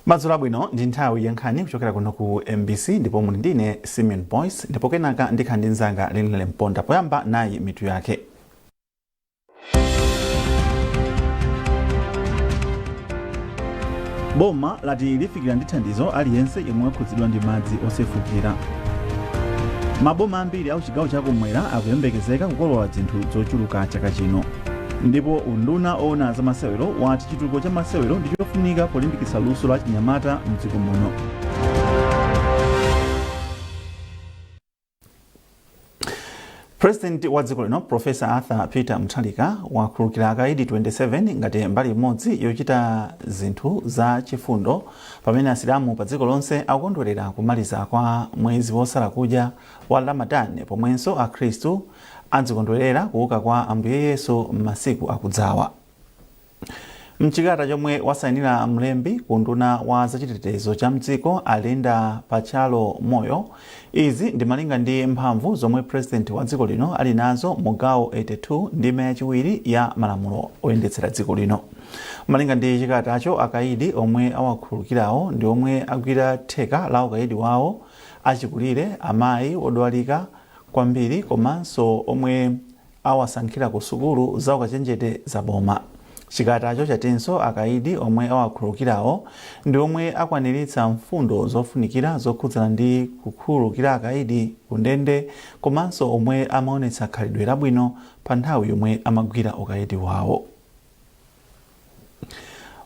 Madzulo abwino, ndi nthawi ya nkhani kuchokera kuno ku MBC ndipo muli ndine Simeon Boyce, ndipo kenaka ndikhala ndi mnzanga Linley Mponda. Poyamba nayi mitu yake. Boma lati lifikira ndi thandizo aliyense yemwe wakhudzidwa ndi madzi osefukira. Maboma ambiri a kuchigawo chakumwera akuyembekezeka kukolola zinthu zochuluka chaka chino. Ndipo unduna owona za masewero wati chitukuko cha masewero ndi chofunika polimbikitsa luso la chinyamata mdziko muno. President wa dziko lino Professor Arthur Peter Mutharika wakhululukira akaidi 27 ngati mbali imodzi yochita zinthu za chifundo pamene Asilamu pa dziko lonse akukondwerera kumaliza kwa mwezi wosala kudya wa Ramadan, pomwenso Akhristu adzikondwerera kuuka kwa Ambuye Yesu m'masiku akudzawa. Mchikalata chomwe wasayinira mlembi ku unduna wa zachitetezo cha mdziko a Linda Pachalo Moyo, izi ndi malinga ndi mphamvu zomwe president wa dziko lino ali nazo mu gawo 82 ndime yachiwiri ya malamulo oyendetsera dziko lino. Malinga ndi chikalatacho, akaidi omwe awakhululukirawo ndi omwe agwira theka la ukaidi wawo, achikulire, amayi odwalika kwambiri komanso omwe awasankhira ku sukulu za ukachenjede za boma. Chikalatacho chatinso akaidi omwe awakhululukirawo ndi omwe akwaniritsa mfundo zofunikira zokhudzana ndi kukhululukira akaidi ku ndende komanso omwe amaonetsa khalidwe labwino pa nthawi yomwe amagwira ukaidi wawo.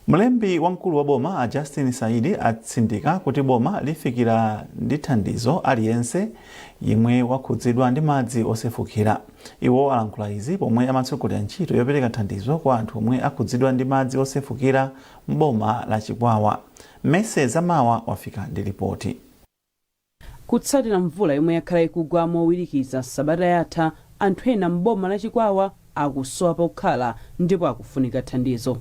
Mlembi wamkulu wa boma a Justin Saidi atsindika kuti boma lifikira ndi thandizo aliyense yemwe wakhudzidwa ndi madzi osefukira. Iwo alankhula izi pomwe amatsogolera ntchito yopereka thandizo kwa anthu omwe akhudzidwa ndi madzi osefukira m'boma la Chikwawa. Mese Zamawa wafika ndi lipoti. Kutsatira mvula yomwe yakhala ikugwa mowirikiza sabata yatha, anthu ena m'boma la Chikwawa akusowa pokhala ndipo akufunika thandizo.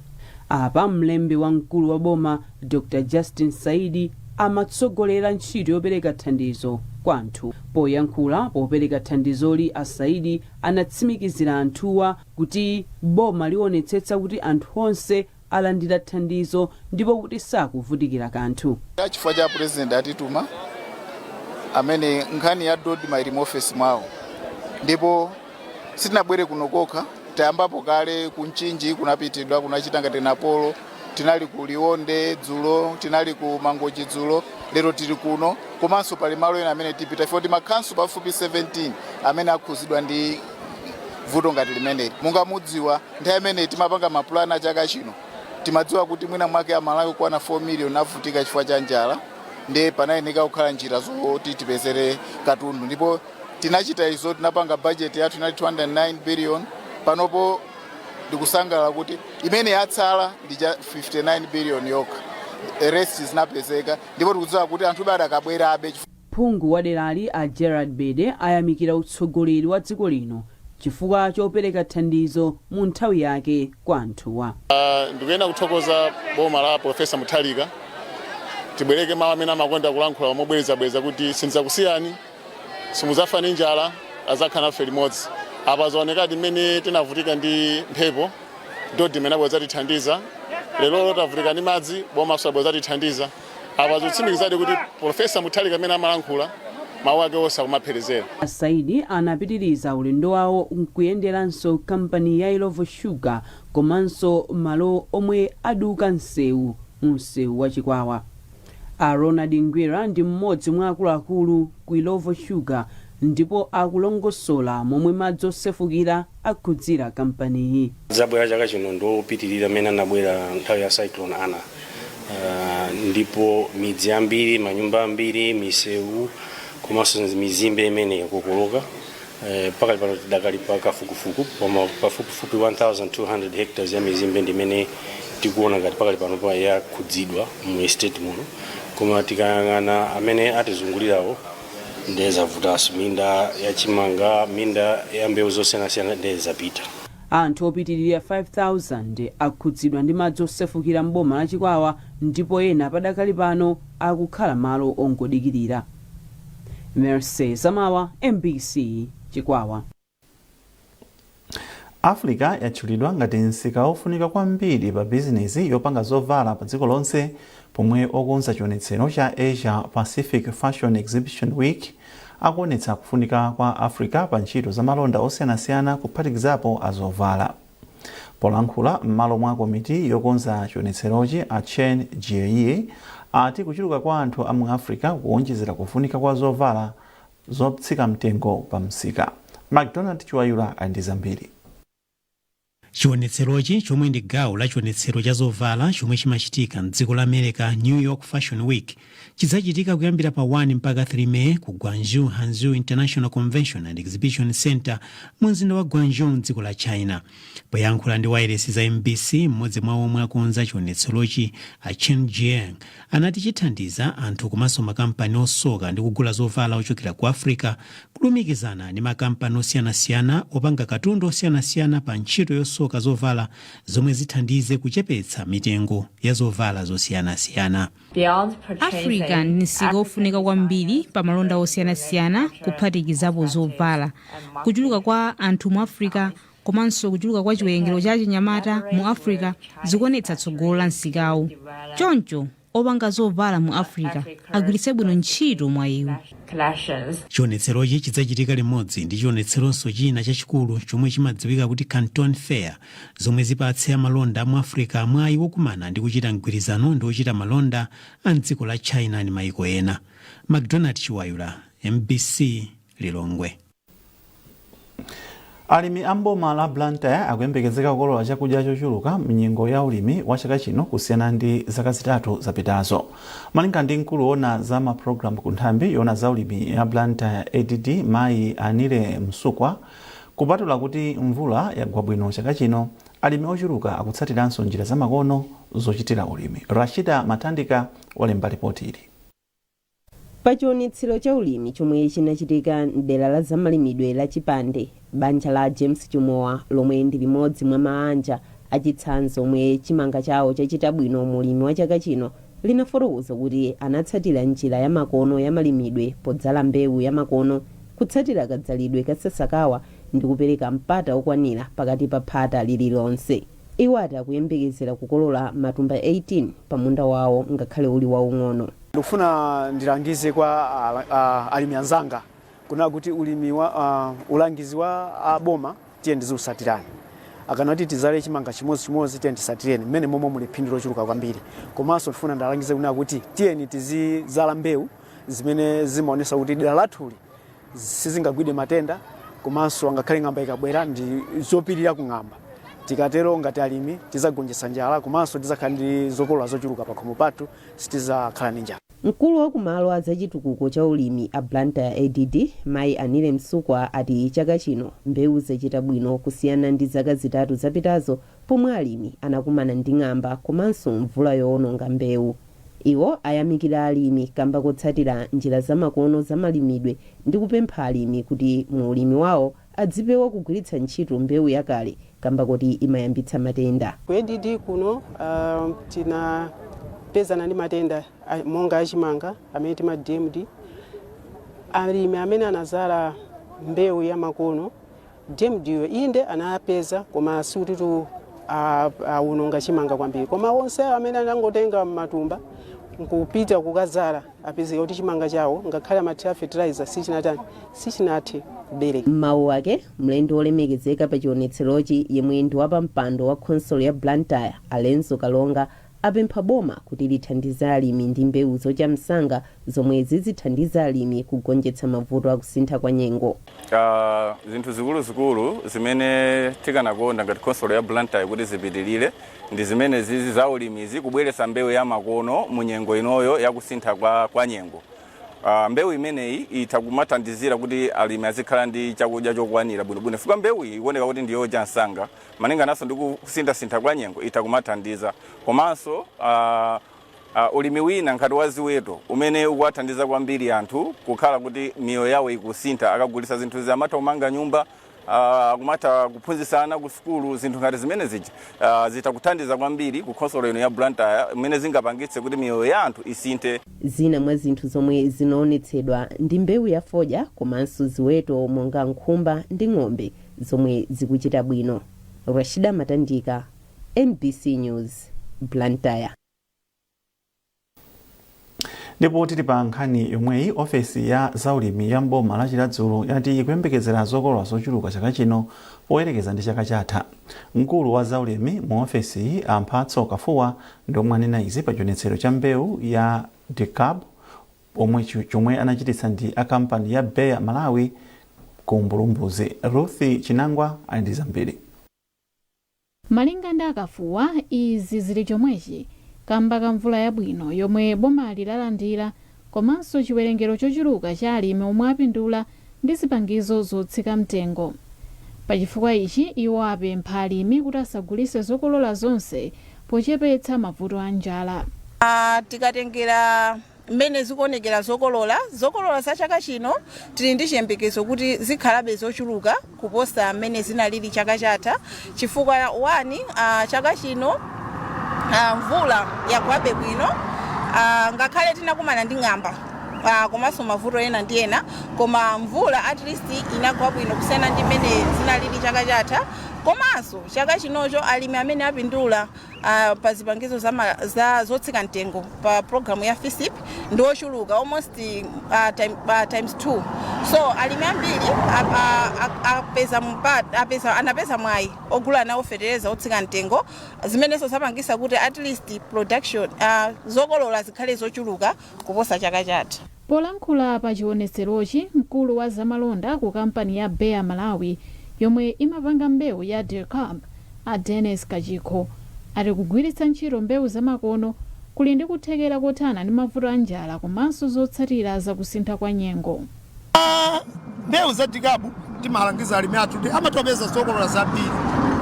Apa mlembi wamkulu wa boma Dr Justin Saidi amatsogolera ntchito yopereka thandizo kwa anthu. Poyankhula popereka thandizoli, a Saidi anatsimikizira anthuwa kuti boma liwonetsetsa kuti anthu onse alandira thandizo ndipo kuti sakuvutikira kanthu. Chifukwa cha President atituma, amene nkhani ya DoDMA ili mu ofesi mwawo, ndipo sitinabwere kuno kokha, tayambapo kale ku Mchinji, kunapitidwa kunachita ngati Napolo, tinali ku Liwonde dzulo, tinali ku Mangochi dzulo, lero tili kuno, komanso pali malo ena amene tipita ifo ndi makhanso pafupi 17 amene akhuzidwa ndi vuto ngati limeneli. Monga mudziwa, nthawi imene timapanga mapulani a chaka chino timadziwa kuti mwina mwake Amalawi okwana 4 million avutika chifukwa cha njala, ndiye panayeneka kukhala njira zoti tipezere katundu, ndipo tinachita izo. Tinapanga budget yathu inali 209 billion. Panopo ndikusangalala kuti imene yatsala ndi cha 59 billion yokha, the rest zinapezeka, ndipo tikudziwa kuti anthu adakabwerabe. Phungu wa derali a Gerald Bede ayamikira utsogoleri wa dziko lino chifukwa chopereka thandizo mu nthawi yake kwa anthuwa. Ndikuyenda kuthokoza boma la Professor Mutharika. Tibwereke mawu amene amakonda kulankhula mobwerezabwereza kuti sindidzakusiyani, simudzafa ndi njala, adzakhala nafe limodzi. Apa zaonekadi mmene tinavutika ndi mphepo, DoDMA inabwera kudzatithandiza. Lero tavutika ndi madzi, bomaso labwera kudzatithandiza. Apa zikutsimikizadi kuti Professor Mutharika amene amalankhula mawu ake onse akumapherezera. A Saidi anapitiriza ulendo wawo nkuyenderanso kampani ya Illovo Sugar komanso malo omwe aduka msewu mu msewu wa Chikwawa. A Ronald Ngwira ndi mmodzi mwa akuluakulu ku Illovo Sugar ndipo akulongosola momwe madzi osefukira akhudzira kampaniyi. Zabwera chaka chino ndiopitirira mmene anabwera nthawi ya Cyclone Ana, ndipo midzi yambiri, manyumba ambiri, misewu komanso mizimbe imene yakokoloka. Pakali pano tidakali pa kafukufuku, koma pafupifupi 1200 hectares ya mizimbe ndimene tikuona ngati pakali pano pa yakhudzidwa mu estate muno. Koma tikayang'ana amene atizungulirawo, ndiye zavutanso, minda ya chimanga, minda ya mbewu zosiyanasiyana ndiye zapita. Anthu opitirira 5,000 akhudzidwa ndi madzi osefukira m'boma la Chikwawa ndipo ena padakali pano akukhala malo ongodikirira. Mercy Zamawa, MBC, Chikwawa. Africa yatchulidwa ngati msika wofunika kwambiri pa bizinesi yopanga zovala pa dziko lonse, pomwe okonza chionetsero cha Asia Pacific Fashion Exhibition Week akuonetsa kufunika kwa Africa pa ntchito za malonda osiyanasiyana, kuphatikizapo azovala. Polankhula m'malo mwa komiti yokonza chionetserochi, a Chen Jieyi ati kuchuluka kwa anthu a mu Africa kuonjezera kufunika kwa zovala zotsika mtengo pa msika. McDonald Chiwayula ali ndi zambiri. Chionetserochi, chomwe ndi gawo la chionetsero cha zovala chomwe chimachitika mdziko la America, New York Fashion Week, chidzachitika kuyambira pa 1 mpaka 3 May ku Guangzhou Hangzhou International Convention and Exhibition Center mu mzinda wa Guangzhou mdziko la China. Poyankhula ndi wailesi za MBC, mmodzi mwa omwe akonza chionetserochi, a Chen Jiang, anati chithandiza anthu komanso makampani osoka ndi kugula zovala ochokera ku Africa kulumikizana ndi makampani osiyanasiyana opanga katundu osiyanasiyana pa ntchito yosoka zovala, zomwe zithandize kuchepetsa mitengo ya zovala zosiyanasiyana. Africa ndi msika ofunika kwambiri pa malonda osiyanasiyana, kuphatikizapo zovala. Kuchuluka kwa anthu mu Africa komanso kuchuluka kwa chiwerengero cha chinyamata mu Africa zikuonetsa tsogolo la msikawu. Choncho opanga zovala mu Africa agwiritse bwino ntchito mwayiwu. Chionetserochi chidzachitika limodzi ndi chionetseronso china chachikulu chomwe chimadziwika kuti Canton Fair, zomwe zipatse amalonda mu Africa mwayi wokumana ndi kuchita mgwirizano ndi ochita malonda a mdziko la China ndi mayiko ena. McDonald Chiwayula, MBC, Lilongwe. Alimi a mboma la Blantyre akuyembekezeka kukolola chakudya chochuluka mnyengo ya ulimi wa chaka chino kusiyana ndi zaka 3 zapitazo. Malinga ndi mkulu woona za mapulogalamu ku nthambi yoona za ulimi ya Blantyre ADD, mayi Anile Msukwa, kupatula kuti mvula yagwa bwino chaka chino, alimi ochuluka akutsatiranso njira zamakono zochitira ulimi. Rashida Matandika walemba ripoti ili. Pa chionetsero cha ulimi chomwe chinachitika mdera la zamalimidwe la Chipande, banja la James Chimowa, lomwe ndi limodzi mwa maanja achitsanzo omwe chimanga chawo chachita bwino mu ulimi wa chaka chino, linafotokoza kuti anatsatira njira ya makono ya malimidwe podzala mbewu ya makono, kutsatira kadzalidwe ka sasakawa ndi kupereka mpata okwanira pakati pa phata lililonse. Iwo ati akuyembekezera kukolola matumba 18 pa munda wawo, ngakhale uli waung'ono. Ndikufuna ndilangize kwa alimi anzanga kuna kuti ulimi wa ulangizi wa aboma tiye ndiziusatirani. Akanati tizale chimanga chimodzimodzi, tiye tisatireni mmene momwe muli phindu lochuluka kwambiri. Komanso ndifuna ndalangize kuna kuti tiyeni tizizala mbewu zimene zimaonesa kuti dera lathuli sizingagwide matenda, komanso angakhale ng'amba ikabwera ndi zopirira kung'amba. Tikatero ngati alimi tizagonjetsa njala, komanso tizakhala ndi zokolola zochuluka pakhomo pathu, sitizakhala ndi njala. Mkulu wa kumalo a zachitukuko cha ulimi a Blantyre ADD, mayi Anile Msukwa, ati chaka chino mbewu zachita bwino kusiyana ndi zaka 3 zapitazo, pomwe alimi anakumana ndi ng'amba komanso mvula yowononga mbewu. Iwo ayamikira alimi kamba kotsatira njira zamakono zamalimidwe ndi kupempha alimi kuti mu ulimi wawo adzipewa kugwiritsa ntchito mbewu yakale kamba kuti imayambitsa matenda. Ku ADD kuno tinapezana ndi matenda monga achimanga amene tima DMD. Alimi amene anazala mbewu ya makono, DMD yo inde anapeza, koma sikuti awononga chimanga kwambiri. Koma onse amene anangotenga matumba nkupita kukazala, apezeka kuti chimanga chawo, ngakhale amathira fertilizer, sichinatani, sichinathe kubereka. M'mawu ake, mlendo wolemekezeka pa chionetserochi, yemwe ndi wapampando wa khonsolo ya Blantyre, Alenzo Kalonga, apempha boma kuti lithandize alimi ndi mbewu zochamsanga zomwe zizithandiza alimi kugonjetsa mavuto akusintha kwa nyengo. Zinthu zikuluzikulu zimene tikanakonda ngati khonsolo ya Blantyre kuti zipitirire ndi zimene zizi za ulimizi: kubweretsa mbewu ya makono mu nyengo inoyo yakusintha kwa nyengo. Mbewu imeneyi itha kumathandizira kuti alimi azikhala ndi chakudya chokwanira bwinobwino, chifukwa mbewu iyi ikuoneka kuti ndiyocha msanga malingananso ndi kusinthasintha kwa nyengo, itha kumathandiza. Komanso ulimi wina ngati wa ziweto umene ukuwathandiza kwambiri anthu kukhala kuti miyoyo yawo ikusintha, akagulitsa zinthu amatha kumanga nyumba, kumatha kuphunzitsana ku sukulu. Zinthu ngati zimene zija zitakuthandiza kwambiri ku khonsolo ino ya Blantyre, imene zingapangitse kuti miyoyo ya anthu isinthe. Zina mwa zinthu zomwe zinaonetsedwa ndi mbewu ya fodya komanso ziweto monga nkhumba ndi ng'ombe zomwe zikuchita bwino. Rashida Matandika, MBC News, Blantyre. Ndipo tili pa nkhani yomweyi, ofesi ya zaulimi ya mboma la Chiradzulu yati ikuyembekezera zokolola zochuluka chaka chino poyerekeza ndi chaka chatha. Mkulu wa zaulimi mu ofesiyi, Amphatso Kafuwa, ndi omwe anena izi pa chionetsero cha mbewu ya DEKALB omwe chomwe anachititsa ndi a kampani ya Bayer Malawi ku Mbulumbuzi. Ruth Chinangwa ali ndi zambiri. Malinga ndi Akafuwa, izi zili chomwechi kamba ka mvula yabwino yomwe bomali lalandira komanso chiwerengero chochuluka cha alimi omwe apindula ndi zipangizo zotsika mtengo. Pachifukwa ichi, iwo apempha alimi kuti asagulitse zokolola zonse pochepetsa mavuto a njala. Tikatengera mmene zikuonekera zokolola za chaka chino, tili ndi chiyembekezo kuti zikhalabe zochuluka kuposa mmene zinalili chaka chatha, chifukwa 1 chaka chino mvula yagwabe bwino, ngakhale tinakumana ndi ng'amba komanso mavuto ena ndi ena, koma mvula at least inagwa bwino kusiyana ndi mmene zinalili chaka chatha. Komanso chaka chinocho alimi amene apindula pa zipangizo za zotsika mtengo pa programu ya FISP ndi ochuluka almost times 2. So alimi ambiri apeza mwayi ogula nawo fetereza otsika mtengo, zimenenso zapangisa kuti at least production, zokolola zikhale zochuluka kuposa chaka chatha. Polankhula pa chionetserochi, mkulu wa zamalonda ku kampani ya Bayer Malawi yomwe imapanga mbewu ya DEKALB, a Dennis Kachikho, ati kugwiritsa ntchito mbewu zamakono kuli ndi kuthekera kothana ndi mavuto a njala komanso zotsatira zakusintha kwa nyengo. Mbewu za DEKALB timalangiza alimi athu kuti amatopeza zokolola zambiri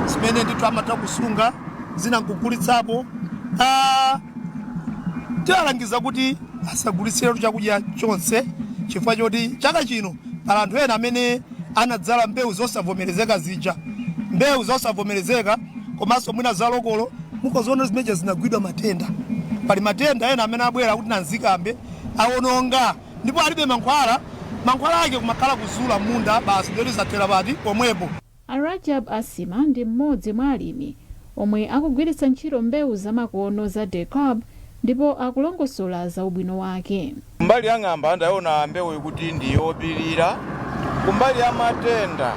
zimene ndithu amatha kusunga, zina nkugulitsapo. Tiwalangiza kuti asagulitsire chakudya chonse, chifukwa choti chaka chino pali anthu ena amene anadzala mbewu zosavomerezeka zija, mbewu zosavomerezeka komanso mwina za local. Mukoziona zimeneja zinagwidwa matenda. Pali matenda ena amene abwera kuti nanzikambe awononga, ndipo alibe mankhwala. Mankhwala ake kumakhala kuzula munda basi, ndiyoti zathera pati pomwepo. Arajab Asima ndi mmodzi mwa alimi omwe akugwiritsa ntchito mbewu zamakono za DEKALB ndipo akulongosola za ubwino wake. Kumbali ya ng'amba ndaona mbewu kuti ndi yopirira. Kumbali ya matenda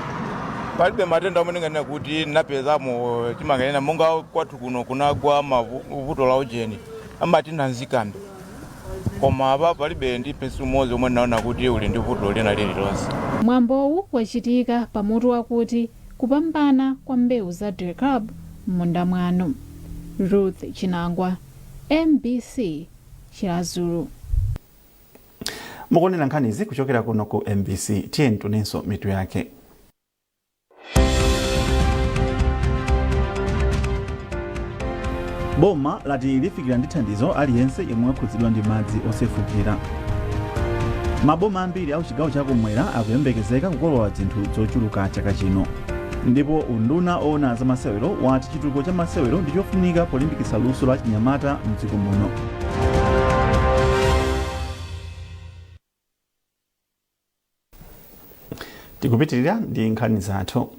palibe matenda omwe ndinganena kuti napezamo timanganena. Monga kwathu kuno kunagwa mavuto la ujeni amati nanzikambe, koma apa palibe ndi mpesi umodzi omwe ndinaona kuti uli ndi vuto lina lililonse. Mwambowu wachitika pamutu wakuti kupambana kwa mbewu za DEKALB m'munda mwanu. Ruth Chinangwa, MBC, Chiradzulu. Mukuonera nkhanizi kuchokera kuno ku MBC. Tiyeni tionenso mitu yake. Boma lati lifikira ndi thandizo aliyense yemwe wakhudzidwa ndi madzi osefukira. Maboma ambiri a chigawo chakumwera akuyembekezeka kukolola zinthu zochuluka chaka chino. Ndipo unduna owona za masewero wati chitukuko cha masewero ndi chofunika polimbikitsa luso la chinyamata mdziko muno. Tikupitirira ndi nkhani zathu.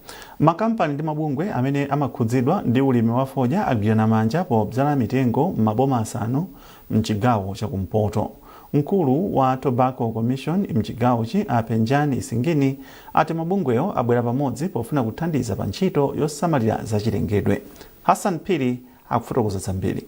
Makampani ndi mabungwe amene amakhudzidwa ndi ulimi wa fodya agwirana manja pobzala mitengo m'maboma asanu mchigawo chakumpoto. Mkulu wa Tobacco Commission mchigawochi, a Penjani Singini, ati mabungwewo abwera pamodzi pofuna kuthandiza pa ntchito yosamalira zachilengedwe. Hassan Phiri akufotokoza zambiri.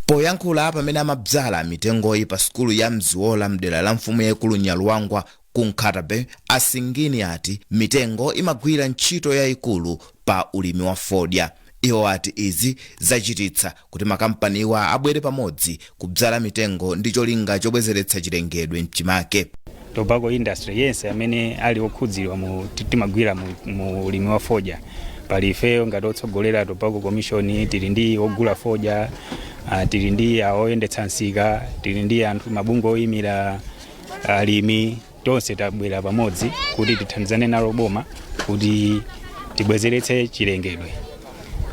Poyankhula pamene amabzala mitengoyi pa sukulu ya Mziwola mdera la mfumu yaikulu Nyaluwangwa ku Nkhata Bay, Asingini ati mitengo imagwira ntchito yayikulu pa ulimi wa fodya. Iwo ati izi zachititsa kuti makampaniwa abwere pamodzi kubzala mitengo ndi cholinga chobwezeretsa chilengedwe mchimake. Tobacco industry yense amene ali okhudzidwa mu timagwira mu ulimi wa fodya, pali ifeyo ngati otsogolera Tobacco Commission, tili ndi ogula fodya, tili ndi oyendetsa msika, tili ndi anthu mabungwe oyimira alimi. Tonse tabwera pamodzi kuti tithandizane nalo boma kuti tibwezeretse chilengedwe.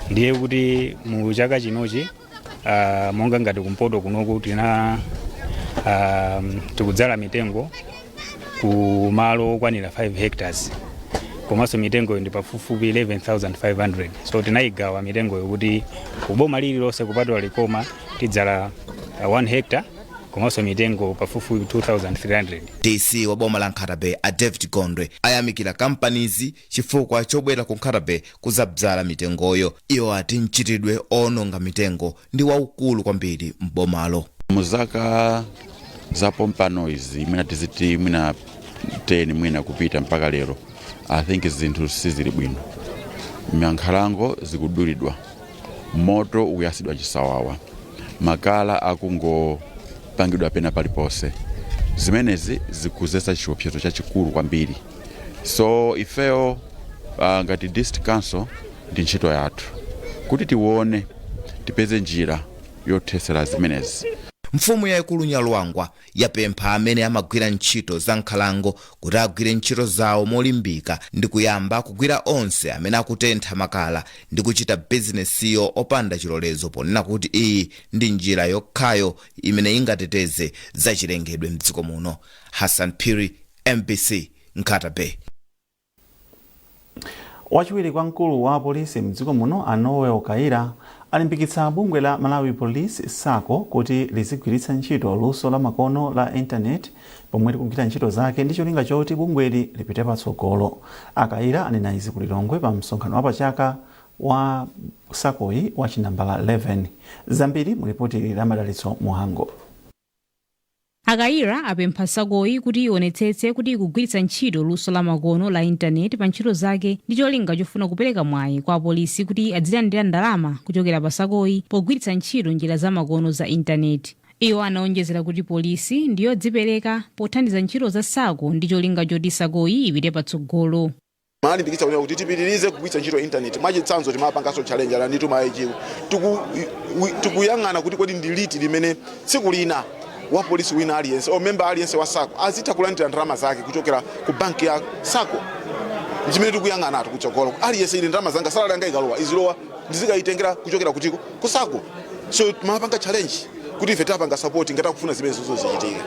Ndiye kuti mu chaka chinochi, monga ngati kumpoto kunoku tina tikudzala mitengo ku malo okwanira 5 hectares. Komanso mitengoyo ndi pafupifupi 11,500, so tinayigawa mitengoyo kuti kuboma lililonse kupatula Likoma tidzala 1 hectare komanso mitengo pafupifupi 2300. DC wa boma la Nkhata Bay a David Gondwe ayamikira kampanizi chifukwa chobwera ku Nkhata Bay kuzabzala mitengoyo. Iwo ati mchitidwe owononga mitengo ndi waukulu kwambiri m'bomalo. Muzaka zapompano izi, mwina tiziti mwina 10 mwina kupita mpaka lero, I think zinthu sizili bwino. Nkhalango zikudulidwa, moto ukuyasidwa chisawawa, makala akungopangidwa pena paliponse. Zimenezi zikuzetsa chiopsezo chachikulu kwambiri. So ifeyo ngati district council, ndi ntchito yathu kuti tione, tipeze njira yothetsera zimenezi. Mfumu yayikulu Nyalwangwa yapempha amene amagwira ntchito za nkhalango kuti agwire ntchito zawo molimbika ndi kuyamba kugwira onse amene akutentha makala ndi kuchita bizinesiyo opanda chilolezo, ponena kuti iyi ndi njira yokhayo imene ingateteze zachilengedwe mdziko muno. Hassan Phiri, MBC, Nkhata Bay. Wachiwiri kwa mkulu wa polisi mdziko muno a Noel Kayira alimbikitsa bungwe la Malawi Police SACCO kuti lizigwiritsa ntchito luso la makono la intaneti pomwe likugwira ntchito zake ndi cholinga choti bungweli lipite patsogolo. Akayira anena izi ku Lilongwe pa msonkhano wapachaka wa SACCOyi wa chinambala 11. Zambiri mu ripoti la Madalitso Muhango. Akayira apempha SACCOyi kuti ionetsetse kuti ikugwiritsa ntchito luso la makono la intaneti pa ntchito zake ndi cholinga chofuna kupereka mwayi kwa apolisi kuti azilandira ndalama kuchokera pa SACCOyi pogwiritsa ntchito njira za makono za intaneti. Iwo anaonjezera kuti polisi ndiyodzipereka pothandiza ntchito za SACCO ndi cholinga choti SACCOyi ipite patsogolo. Malimbikitsa kunena kuti tipitirize kugwiritsa ntchito intaneti. Mwachitsanzo, timapanganso challenge ala nditu mayichiwo, tikuyang'ana kuti kodi ndi liti limene tsiku lina wa polisi wina aliyense o member aliyense wa SACCO azitha kulandira ndalama zake kuchokera ku banki ya SACCO. Chimene tikuyang'anatu kutsogolo, aliyense, ili ndalama zanga, salary yanga ikalowa, izilowa ndizikayitengera kuchokera kutiko, ku SACCO. So timapanga challenge kuti ife tapanga support ngati akufuna zimene zozo zichitike.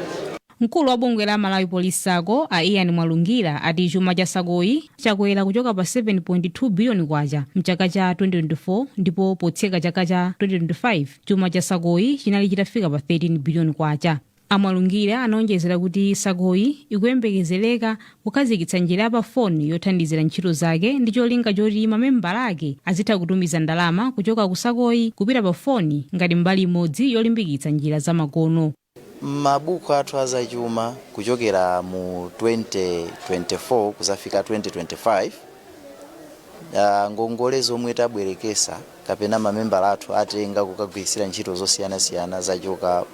Mkulu wa bungwe la Malawi Police SACCO a Ian Mwalungira ati chuma cha SACCOyi chakwera kuchoka pa 7.2 biliyoni kwacha mchaka cha 2024, ndipo potseka chaka cha 2025 chuma cha SACCOyi chinali chitafika pa 13 biliyoni kwacha. Amwalungira anaonjezera kuti SACCOyi ikuyembekezereka kukhazikitsa njira ya pafoni yothandizira ntchito zake ndi cholinga choti mamembala ake azitha kutumiza ndalama kuchoka ku SACCOyi kupita pa foni ngati mbali imodzi yolimbikitsa njira zamakono. Mabuku athu azachuma kuchokera mu 2024 kuzafika 2025, ngongole zomwe tabwerekesa kapena mamembala athu atenga kukagwirisira ntchito zosiyanasiyana zachoka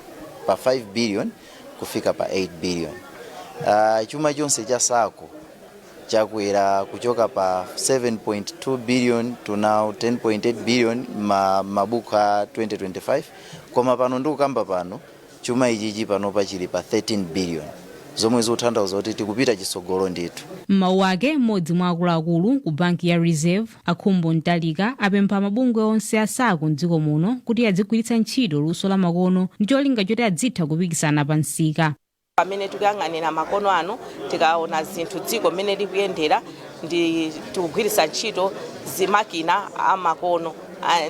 pa 5 billion kufika pa 8 billion. Chuma chonse cha SACCO chakwera kuchoka pa 7.2 billion to now 10.8 billion mabuku a 2025. Koma pano ndikukamba pano, chuma ichichi panopa chili pa 13 billion, zomwe zikutanthauza kuti tikupita chitsogolo ndithu. M'mawu ake, mmodzi mwa akuluakulu ku banki ya Reserve Akhumbo Mtalika apempha mabungwe onse a SACCO mdziko muno kuti adzigwiritsa ntchito luso la makono ndi cholinga choti adzitha kupikisana pa msika. Pamene tikuyang'anira makono ano, tikaona zinthu dziko mmene likuyendera, ndi tikugwiritsa ntchito zimakina amakono.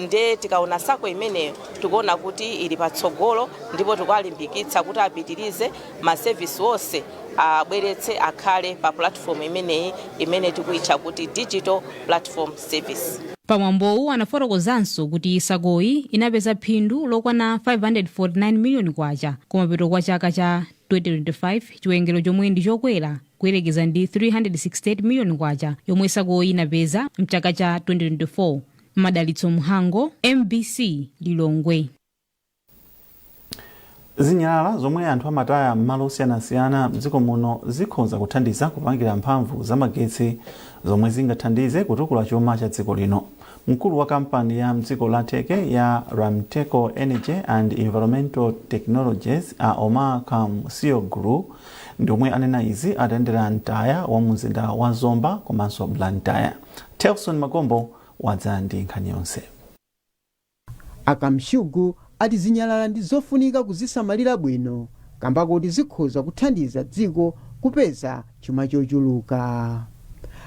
Nde tikaona SACCO imeneyo, tikuona kuti ili patsogolo, ndipo tikuwalimbikitsa kuti apitirize ma service onse abweretse akhale pa platform imeneyi imene tikuyitcha kuti digital platform service. Pamwambowu anafotokozanso kuti SACCOyi inapeza phindu lokwana 549 miliyoni kwacha kumapeto kwa chaka cha 2025, chiwerengero chomwe ndi chokwera kuyerekeza ndi 368 miliyoni kwacha yomwe SACCOyi inapeza mchaka cha 2024. Madalitso Mhango, MBC, Lilongwe. Zinyalala zomwe anthu amataya m'malo osiyanasiyana mdziko muno zikhoza kuthandiza kupangira mphamvu zamagetsi zomwe zingathandize kutukula chuma cha dziko lino. Mkulu wa kampani ya mdziko la Turkey ya Ramteco Energy and Environmental Technologies a Omar Kamsioglu ndi omwe anena izi atayendera mtaya wa mzinda wa Zomba komanso Blantyre. Telson Magombo wadza ndi nkhani yonse. Akamshugu ati zinyalala ndi zofunika kuzisamalira bwino kamba kuti zikhoza kuthandiza dziko kupeza chuma chochuluka.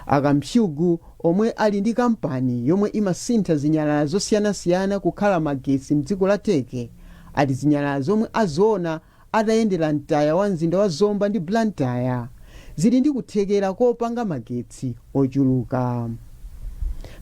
Akamshugu omwe ali ndi kampani yomwe imasintha zinyalala zosiyanasiyana kukhala magetsi mdziko la Turkey ati zinyalala zomwe aziona atayendera mtaya wa mzinda wa Zomba ndi Blantyre zili ndi kuthekera kopanga magetsi ochuluka.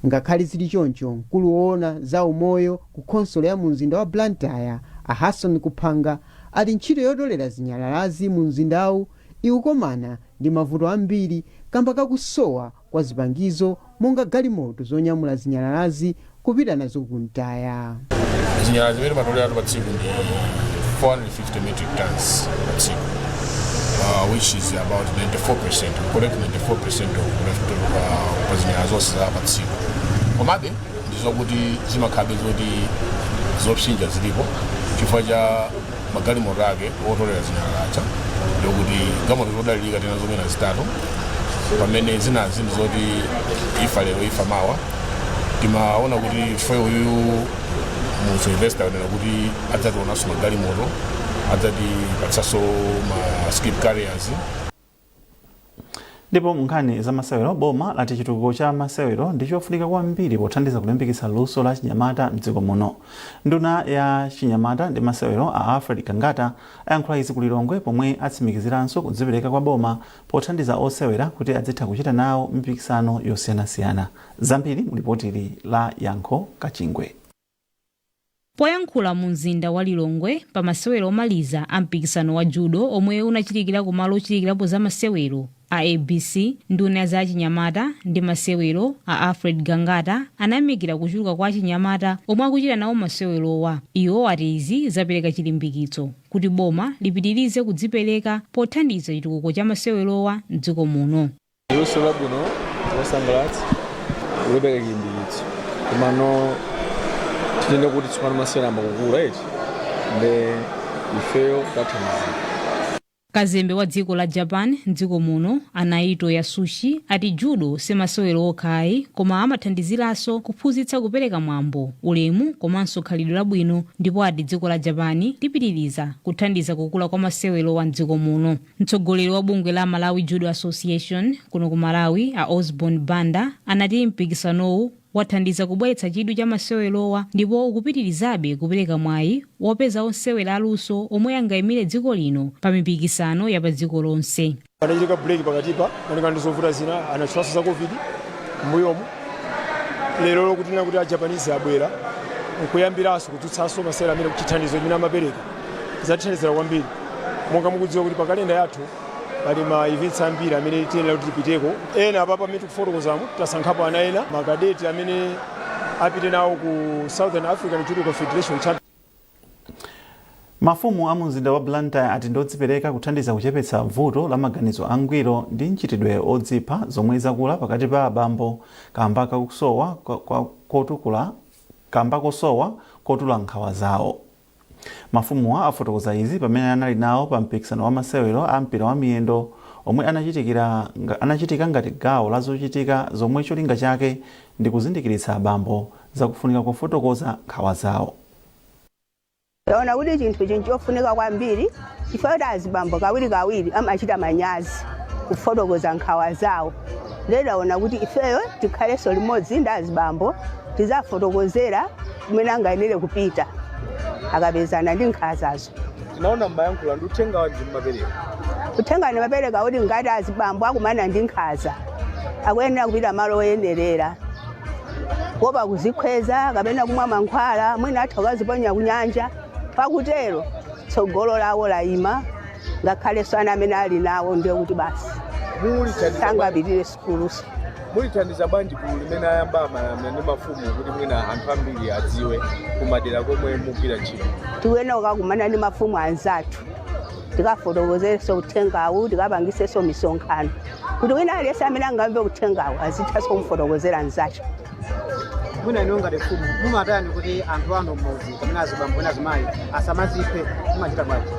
Ngakhale zili choncho, mkulu woona za umoyo ku khonsolo ya mu mzinda wa Blantyre, a Hasson Kuphanga, ati ntchito yotolera zinyalalazi mu mzindawu ikukomana ndi mavuto ambiri kamba kakusowa kwa zipangizo monga galimoto zonyamula zinyalalazi kupita nazo kumtaya. Zinyalala zimene timatolera pa tsiku ndi 450 metric tons pa tsiku, which is about 94%. We collect 94% of left pa zinyalala zonse za pa tsiku. Komabe ndizokuti zimakhabe zoti zopsinja zilipo chifukwa cha magalimoto ake otolera zinyalala aja, ndikuti galimoto zodalirika tena zomwena zitatu, pamene zinazi ndi zoti ifa lero ifa mawa. Timaona kuti ife uyu mu investor anena kuti adzationanso magalimoto, adzatipatsanso ma skip carriers. Ndipo nkhani za masewero, boma lati chitukuko cha masewero ndi chofunika kwambiri pothandiza kulimbikitsa luso la chinyamata mdziko muno. Nduna ya chinyamata ndi masewero, a Alfred Gangata, ayankhula izi ku Lilongwe pomwe atsimikiziranso kudzipereka kwa boma pothandiza osewera kuti adzitha kuchita nawo mipikisano yosiyanasiyana. Zambiri mu lipotili la Yankho Kachingwe. Poyankhula mu mzinda wa Lilongwe pa masewero omaliza a mpikisano wa judo omwe unachitikira kumalo ochitikirapo za masewero a ABC, nduna ya za chinyamata ndi masewero, a Alfred Gangata, anayamikira kuchuluka kwa achinyamata omwe akuchita nawo masewerowa. Iwo ati izi zapereka chilimbikitso kuti boma lipitirize kudzipereka pothandiza chitukuko cha masewerowa mdziko muno. Luso labwino losangalatsa, lopereka chilimbikitso, komano tinene kuti tsopano masewera amakukula eti, nde ifeyo tathandizira. Kazembe wa dziko la Japan mdziko muno, a Naito Yasushi, ati judo simasewero okhayi koma amathandiziranso kuphunzitsa kupereka mwambo, ulemu komanso khalidwe labwino, ndipo ati dziko la Japan lipitiriza kuthandiza kukula kwa masewero wa mdziko muno. Mtsogoleri wa bungwe la Malawi Judo Association kuno ku Malawi, a Osborn Banda, anati mpikisanowu wathandiza kubweretsa chidwi cha masewerowa ndipo ukupitirizabe kupereka mwayi wopeza osewera aluso omwe angayimire dziko lino pa mipikisano ya pa dziko lonse. Panachitika break pakatipa malingana ndi zovuta zina, anatchulanso za COVID m'mbuyomu. Lero lokutina kuti a Japanese abwera nkuyambiranso kudzutsanso masewera amene, chithandizo chimene amapereka zatithandizira kwambiri. Monga mukudziwa kuti pa kalenda yathu pali ma events ambiri amene tiyenera kuti tipiteko. Ena apapa amene tikufotokozamo, tasankhapo ana ena makadeti amene apite nawo ku Southern African Judo Confederation Champion. Mafumu a mumzinda wa Blantyre ati ndodzipereka kuthandiza kuchepetsa vuto la maganizo angwiro ndi mchitidwe odzipha zomwe zakula pakati pa abambo kamba kakusowa kotukula, kamba kosowa kotula nkhawa zawo. Mafumuwa afotokoza izi pamene anali nawo pa mpikisano wa masewero a mpira wa miyendo omwe anachitika ngati gawo la zochitika zomwe cholinga chake ndi kuzindikiritsa abambo zakufunika kufotokoza nkhawa zawo. Taona kuti chinthu chinhu chofunika kwambiri chifukwa kuti azibambo kawiri kawiri amachita manyazi kufotokoza nkhawa zawo. Ndiye taona kuti ifeyo tikhalenso limodzi ndi azibambo, tizafotokozera kumene angayenere kupita akapezana ndi nkhazazo. Tinaona mmayankhula, ndi uthenga wanji mmapereka? Uthenga ndimapereka kuti ngati azibambo akumana ndi nkhaza, akuyenera kupita malo oyenerera, kuopa kuzikhweza kapena kumwa mankhwala, mwina atha kukaziponya kunyanja. Pakutero tsogolo lawo layima, ngakhalenso ana amene ali nawo, ndiye kuti basi sangapitire sukuluso. Mulithandiza bwanji gulu limene ayamba amayamna ndi mafumu kuti mwina anthu ambiri adziwe kumadera komwe mugwira ntchito? Tikuyenera kukakumana ndi mafumu anzathu, tikafotokozerenso uthengawu, tikapangisenso misonkhano kuti wina aliyense amene angamve uthengawu azithanso kumufotokozera anzacho. Mwina inu ngati mfumu mumatani kuti anthu anu mmudzi kapena azibambo kapena azimayi asamaziphe? Mumachita bwanji?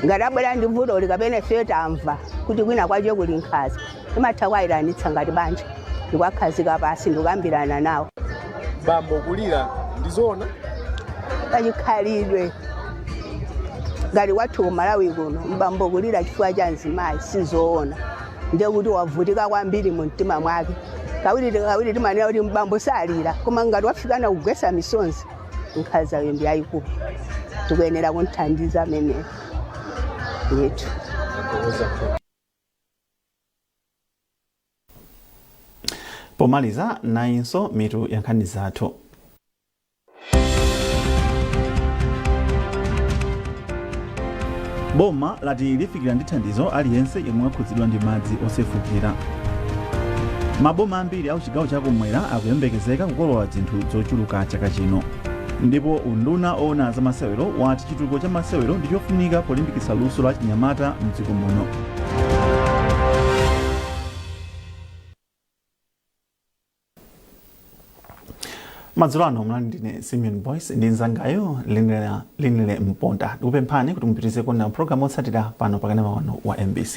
Ngati abwera ndi vutoli kapena ifeyo tamva kuti kwina kwache kuli nkhaza, timatha kuwayitanitsa ngati banja ndikuwakhazika pasi ndikukambirana nawo. Bambo kulira ndizoona? Pachikhalidwe ngati kwathu ku Malawi kuno, mbambo kulira chifukwa cha mzimayi sizoona. Ndiye kuti wavutika kwambiri mu mtima mwake. Kawiri kawiri timanena kuti mbambo salira, koma ngati wafikana kugwesa misonzi, nkhanzayo ndi yayikulu, tikuyenera kunthandiza ameneyo ndithu. Pomaliza, nayinso mitu ya nkhani zathu. Boma lati lifikira ndi thandizo aliyense yemwe wakhudzidwa ndi madzi osefukira. Maboma ambiri a kuchigawo chakumwera akuyembekezeka kukolola zinthu zochuluka chaka chino. Ndipo unduna owona za masewero wati chitukuko cha masewero ndi chofunika polimbikitsa luso la chinyamata mdziko muno. Madzulo ano munali ndine Simeon Boyce ndi mzangayo Linele Mponda. Ndikupemphani kuti mupitirize kuonera mpulogalamu otsatira pano pakanema wanu wa MBC.